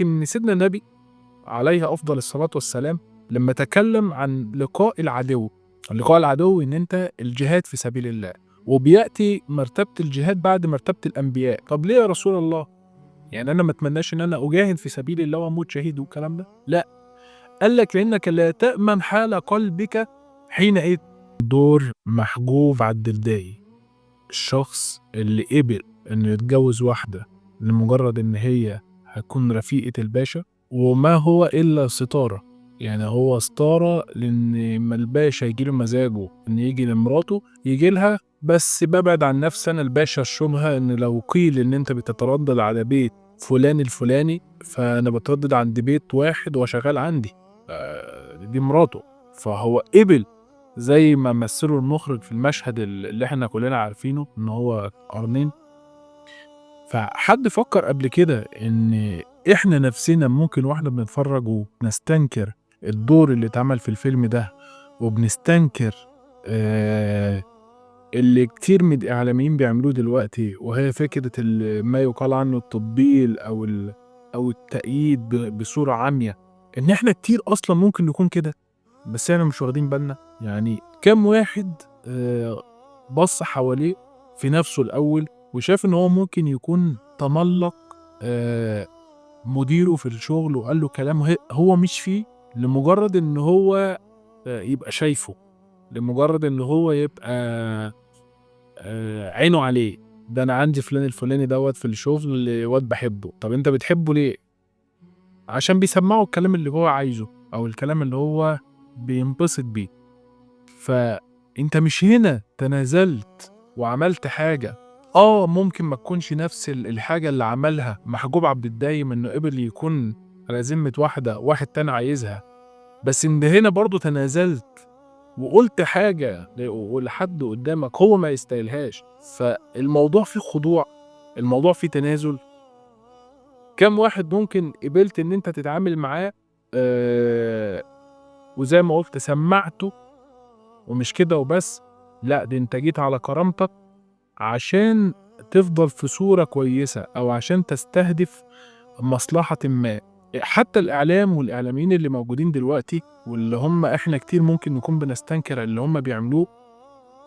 ان سيدنا النبي عليه افضل الصلاة والسلام لما تكلم عن لقاء العدو، لقاء العدو ان انت الجهاد في سبيل الله، وبياتي مرتبه الجهاد بعد مرتبه الانبياء. طب ليه يا رسول الله؟ يعني انا ما اتمناش ان انا اجاهد في سبيل الله واموت شهيد والكلام ده؟ لا، قال لك لانك لا تامن حال قلبك حينئذ. دور محجوب عبد الدايم، الشخص اللي قبل انه يتجوز واحدة لمجرد ان هي هتكون رفيقة الباشا، وما هو الا ستارة. يعني هو ستارة لان ما الباشا يجيله مزاجه ان يجي لمراته يجي لها، بس ببعد عن نفسي انا الباشا الشبهة ان لو قيل ان انت بتتردد على بيت فلان الفلاني، فانا بتردد عند بيت واحد وشغال عندي، دي مراته. فهو قبل زي ما مثله المخرج في المشهد اللي احنا كلنا عارفينه ان هو قرنين. فحد فكر قبل كده ان احنا نفسنا ممكن واحنا بنتفرج وبنستنكر الدور اللي اتعمل في الفيلم ده، وبنستنكر اللي كتير من الاعلاميين بيعملوه دلوقتي، وهي فكرة ما يقال عنه التطبيل او التأييد بصورة عامية، ان احنا كتير اصلا ممكن نكون كده بس احنا مش واخدين بالنا. يعني كم واحد بص حواليه في نفسه الاول وشاف ان هو ممكن يكون تملق مديره في الشغل وقال له كلام هو مش فيه، لمجرد ان هو يبقى شايفه، لمجرد ان هو يبقى عينه عليه. ده انا عندي فلان الفلاني دوت في الشغل واد بحبه. طب انت بتحبه ليه؟ عشان بيسمعه الكلام اللي هو عايزه او الكلام اللي هو بينبسط بيه. فانت مش هنا تنازلت وعملت حاجة ممكن ما تكونش نفس الحاجة اللي عملها محجوب عبد الدايم انه قبل يكون على ذمة واحدة واحد تاني عايزها، بس ان هنا برضو تنازلت وقلت حاجة ولحد قدامك هو ما يستاهلهاش. فالموضوع فيه خضوع، الموضوع فيه تنازل. كم واحد ممكن قبلت ان انت تتعامل معاه وزي ما قلت سمعته، ومش كده وبس، لا ده انت جيت على كرامتك عشان تفضل في صورة كويسة او عشان تستهدف مصلحة ما. حتى الاعلام والاعلاميين اللي موجودين دلوقتي واللي هم احنا كتير ممكن نكون بنستنكر اللي هم بيعملوه،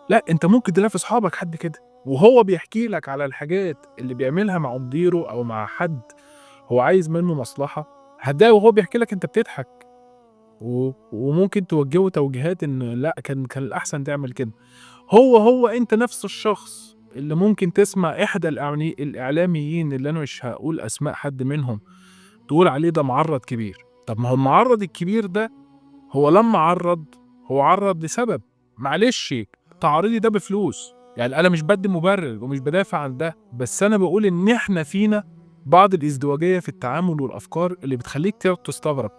لا انت ممكن تلاقي في اصحابك حد كده وهو بيحكي لك على الحاجات اللي بيعملها مع مديره او مع حد هو عايز منه مصلحة، هتلاقي وهو بيحكي لك انت بتضحك وممكن توجهه توجيهات ان لا كان الاحسن تعمل كده. هو انت نفس الشخص اللي ممكن تسمع احدى الاعلاميين اللي انا مش هقول اسماء حد منهم تقول عليه ده معرض كبير. طب ما هو المعرض الكبير ده هو لما عرض هو عرض لسبب، معلش تعريضي ده بفلوس، يعني انا مش بدي مبرر ومش بدافع عن ده، بس انا بقول ان احنا فينا بعض الازدواجية في التعامل والافكار اللي بتخليك تستغرب.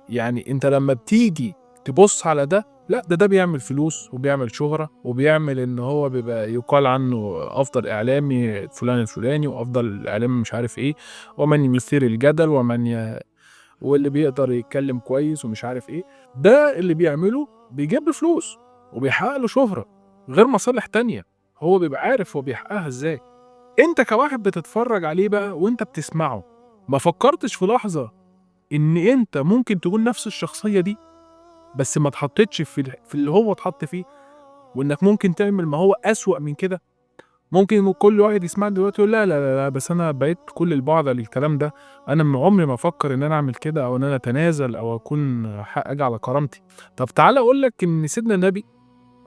يعني انت لما بتيجي تبص على ده، لا ده بيعمل فلوس وبيعمل شهرة وبيعمل ان هو بيبقى يقال عنه افضل اعلامي فلان الفلاني وافضل اعلامي مش عارف ايه، ومن يثير الجدل ومن واللي بيقدر يتكلم كويس ومش عارف ايه. ده اللي بيعمله بيجيب له فلوس وبيحقق له شهرة غير مصالح تانية هو بيبقى عارف هو بيحققها ازاي. انت كواحد بتتفرج عليه بقى وانت بتسمعه، ما فكرتش في لحظة ان انت ممكن تكون نفس الشخصية دي بس ما اتحطتش في اللي هو اتحط فيه، وانك ممكن تعمل ما هو اسوأ من كده. ممكن كل واحد يسمع دلوقتي يقول لا لا لا لا، بس انا بقيت كل البعد للكلام ده، انا من عمري ما افكر ان انا اعمل كده او ان انا اتنازل او اكون حق اجي على كرامتي. طب تعالى اقول لك ان سيدنا النبي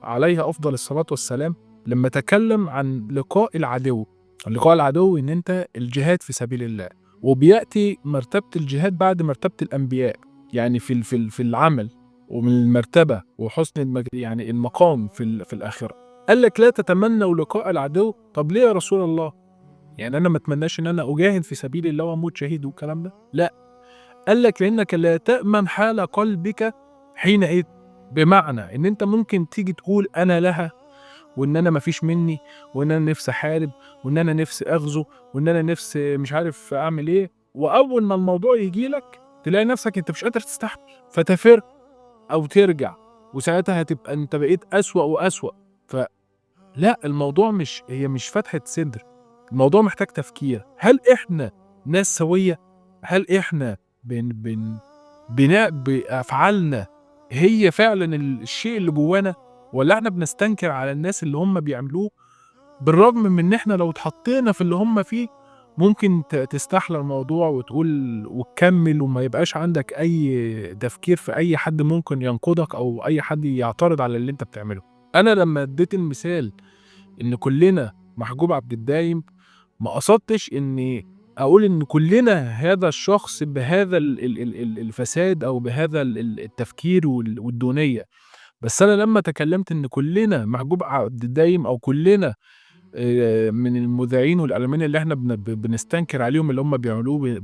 عليه افضل الصلاة والسلام لما تكلم عن لقاء العدو، لقاء العدو ان انت الجهاد في سبيل الله، وبياتي مرتبة الجهاد بعد مرتبة الانبياء، يعني في العمل ومن المرتبة وحسن يعني المقام في الآخرة. قال لك لا تتمنوا لقاء العدو. طب ليه يا رسول الله؟ يعني أنا ما اتمناش إن أنا أجاهد في سبيل الله وأموت شهيد والكلام ده؟ لا، قال لك لأنك لا تأمن حال قلبك حينئذ. بمعنى إن أنت ممكن تيجي تقول أنا لها، وإن أنا مفيش مني، وإن أنا نفسي أحارب، وإن أنا نفسي أغزو، وإن أنا نفسي مش عارف أعمل إيه، وأول ما الموضوع يجي لك تلاقي نفسك أنت مش قادر تستحمل فتفر او ترجع، وساعتها هتبقى انت بقيت اسوأ واسوأ. فلا، الموضوع مش فتحة صدر، الموضوع محتاج تفكير. هل احنا ناس سوية؟ هل احنا بن بن بناء بافعالنا هي فعلا الشيء اللي جوانا، ولا احنا بنستنكر على الناس اللي هم بيعملوه، بالرغم من ان احنا لو اتحطينا في اللي هم فيه ممكن تستحلى الموضوع وتقول وتكمل، وما يبقاش عندك اي تفكير في اي حد ممكن ينقدك او اي حد يعترض على اللي انت بتعمله. انا لما اديت المثال ان كلنا محجوب عبد الدايم، ما قصدتش اني اقول ان كلنا هذا الشخص بهذا الفساد او بهذا التفكير والدونية، بس انا لما تكلمت ان كلنا محجوب عبد الدايم او كلنا من المذيعين والاعلاميين اللي احنا بنستنكر عليهم اللي هم بيعملوه،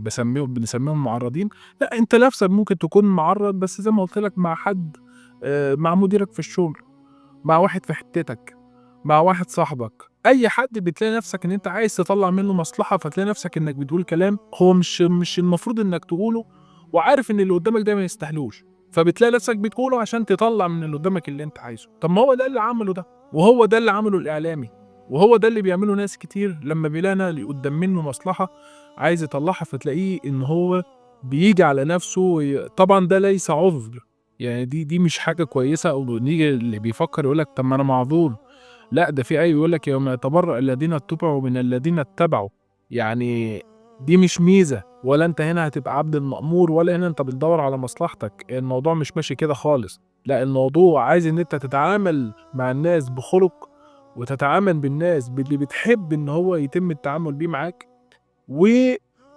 بنسميهم معرضين. لا، انت نفسك ممكن تكون معرض، بس زي ما قلت لك مع حد، مع مديرك في الشغل، مع واحد في حتتك، مع واحد صاحبك، اي حد بتلاقي نفسك ان انت عايز تطلع منه مصلحة، فتلاقي نفسك انك بتقول كلام هو مش المفروض انك تقوله، وعارف ان اللي قدامك ده ما يستاهلوش، فبتلاقي نفسك بتقوله عشان تطلع من اللي قدامك اللي انت عايزه. طب ما هو ده اللي عمله ده، وهو ده اللي عمله الاعلامي، وهو ده اللي بيعمله ناس كتير لما بيلاقي اللي قدام منه مصلحة عايز يطلعها، فتلاقيه ان هو بيجي على نفسه. طبعا ده ليس عذر، يعني دي مش حاجة كويسة، او نيجي اللي بيفكر يقول لك طب ما انا معذور. لا، ده في آية بيقول لك يوم يتبرأ الذين اتبعوا من الذين اتبعوا، يعني دي مش ميزة، ولا انت هنا هتبقى عبد المأمور، ولا هنا انت بتدور على مصلحتك. الموضوع مش ماشي كده خالص. لا، الموضوع عايز ان انت تتعامل مع الناس بخلق، وتتعامل بالناس باللي بتحب ان هو يتم التعامل بيه معاك،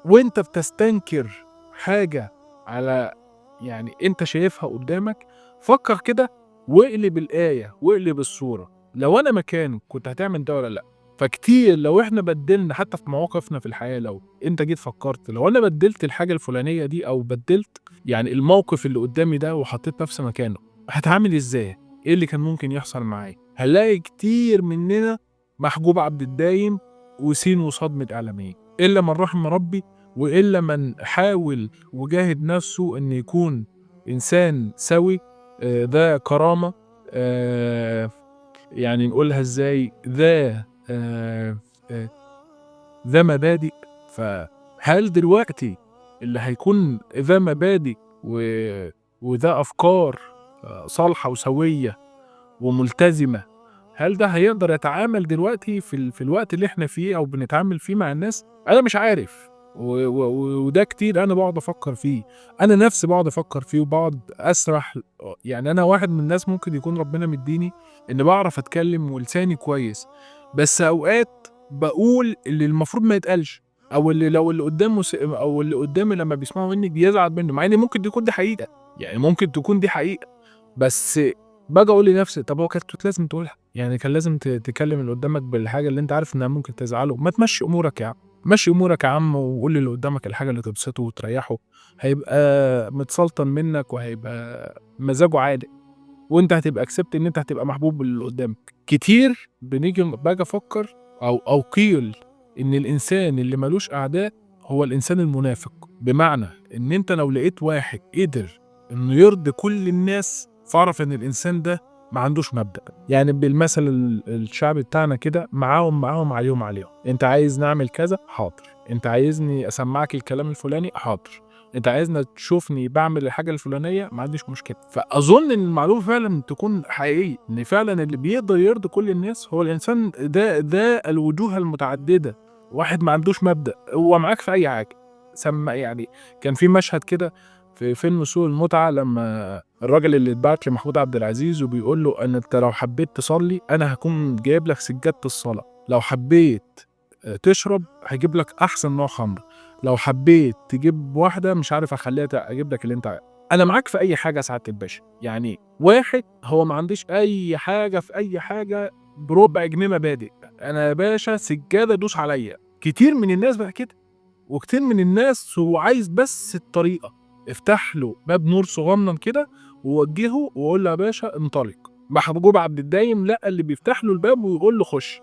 وانت بتستنكر حاجة على يعني انت شايفها قدامك، فكر كده واقلب الآية واقلب الصورة. لو انا مكانك كنت هتعمل ده ولا لا؟ فكتير لو احنا بدلنا حتى في مواقفنا في الحياة، لو انت جيت فكرت لو انا بدلت الحاجة الفلانية دي، او بدلت يعني الموقف اللي قدامي ده وحطيت نفسي مكانه، هتعامل ازاي؟ ايه اللي كان ممكن يحصل معايا؟ هنلاقي كتير مننا محجوب عبد الدايم وسين وصاد من الاعلاميين، الا من رحم ربي، والا من حاول وجاهد نفسه ان يكون انسان سوي، ذا كرامة، يعني نقولها ازاي، ذا ذا مبادئ. فهل دلوقتي اللي هيكون ذا مبادئ وذا افكار صالحه وسويه وملتزمه، هل ده هيقدر يتعامل دلوقتي في الوقت اللي احنا فيه او بنتعامل فيه مع الناس؟ انا مش عارف، وده كتير انا بقعد افكر فيه، انا نفسي بقعد افكر فيه وبقعد اسرح. يعني انا واحد من الناس ممكن يكون ربنا مديني ان بعرف اتكلم ولساني كويس، بس اوقات بقول اللي المفروض ما يتقالش، او اللي لو اللي قدامه او اللي قدامي لما بيسمعوا مني بيزعل منه، مع ان ممكن تكون دي حقيقة، يعني ممكن تكون دي حقيقة، بس باجي اقول لنفسي طب هو كانت لازم تقولها، يعني كان لازم تكلم اللي قدامك بالحاجة اللي انت عارف انها ممكن تزعله. ما تمشي امورك يا عم، مشي امورك يا عم، وقول للي قدامك الحاجة اللي تبسطه وتريحه، هيبقى متسلطن منك وهيبقى مزاجه عالي، وانت هتبقى كسبت ان انت هتبقى محبوب باللي قدامك. كتير بنيجي باجي افكر او قيل ان الانسان اللي ملوش اعداء هو الانسان المنافق، بمعنى ان انت لو لقيت واحد قدر انه يرضي كل الناس، فاعرف ان الانسان ده ما عندوش مبدأ. يعني بالمثل الشعبي بتاعنا كده، معاهم معاهم عليهم عليهم. انت عايز نعمل كذا؟ حاضر. انت عايزني اسمعك الكلام الفلاني؟ حاضر. انت عايزنا تشوفني بعمل الحاجة الفلانية؟ ما عنديش مشكلة. فاظن ان المعلومة فعلا تكون حقيقية، ان فعلا اللي بيقدر يرضي كل الناس هو الانسان ده الوجوه المتعددة، واحد ما عندوش مبدأ، هو معاك في اي حاجة. يعني كان في مشهد كده في فيلم سوق المتعة، لما الراجل اللي اتبعت لمحمود عبد العزيز وبيقول له ان انت لو حبيت تصلي انا هكون جايب لك سجادة الصلاة، لو حبيت تشرب هجيب لك احسن نوع خمر، لو حبيت تجيب واحدة مش عارف اخليها اجيب لك اللي انت عايزه، انا معاك في اي حاجة سعادة الباشا. يعني واحد هو ما عنديش اي حاجة في اي حاجة بربع جنيه مبادئ، انا يا باشا سجادة دوس عليا. كتير من الناس بقى كده، وكتير من الناس هو عايز بس الطريقة، افتح له باب نور صغنن كده ووجهه وقول له يا باشا انطلق. محجوب عبد الدايم لا، اللي بيفتح له الباب ويقول له خش.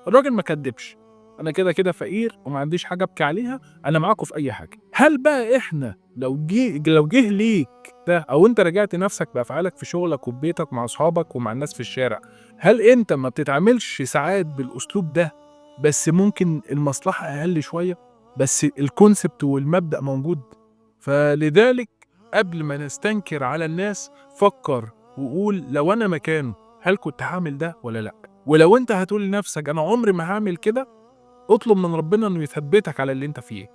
الراجل ما كدبش، انا كده كده فقير وما عنديش حاجة ابكي عليها، انا معاكم في اي حاجة. هل بقى احنا لو جه ليك ده، او انت رجعت نفسك بافعالك في شغلك وفي بيتك مع اصحابك ومع الناس في الشارع، هل انت ما بتتعاملش ساعات بالاسلوب ده، بس ممكن المصلحة اقل شوية؟ بس ال concept والمبدأ موجود. فلذلك قبل ما نستنكر على الناس فكر وقول لو انا مكانه هل كنت هعمل ده ولا لا. ولو انت هتقول لنفسك انا عمري ما هعمل كده، اطلب من ربنا انه يثبتك على اللي انت فيه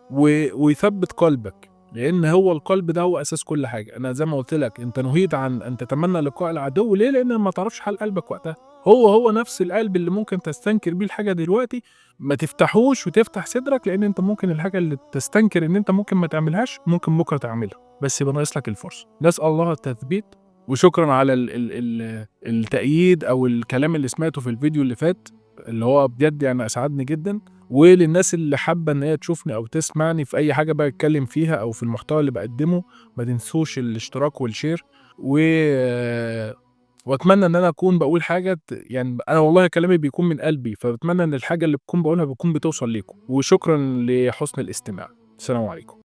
ويثبت قلبك، لان هو القلب ده هو اساس كل حاجة. انا زي ما قلت لك انت نهيت عن ان تتمنى لقاء العدو، ليه؟ لان ما تعرفش حال قلبك وقتها. هو نفس القلب اللي ممكن تستنكر بيه الحاجة دلوقتي، ما تفتحوش وتفتح صدرك، لان انت ممكن الحاجة اللي تستنكر ان انت ممكن ما تعملهاش ممكن بكره تعملها، بس يبقى ناقص لك الفرصة. نسال الله التثبيت، وشكرا على ال ال ال التأييد او الكلام اللي سمعته في الفيديو اللي فات، اللي هو بجد يعني اسعدني جدا. وللناس اللي حابة ان هي تشوفني او تسمعني في اي حاجة بتكلم فيها او في المحتوى اللي بقدمه، ما تنسوش الاشتراك وال share، واتمنى ان انا اكون بقول حاجة يعني انا والله كلامي بيكون من قلبي، فبتمنى ان الحاجة اللي بكون بقولها بتكون بتوصل ليكم. وشكرا لحسن الاستماع. السلام عليكم.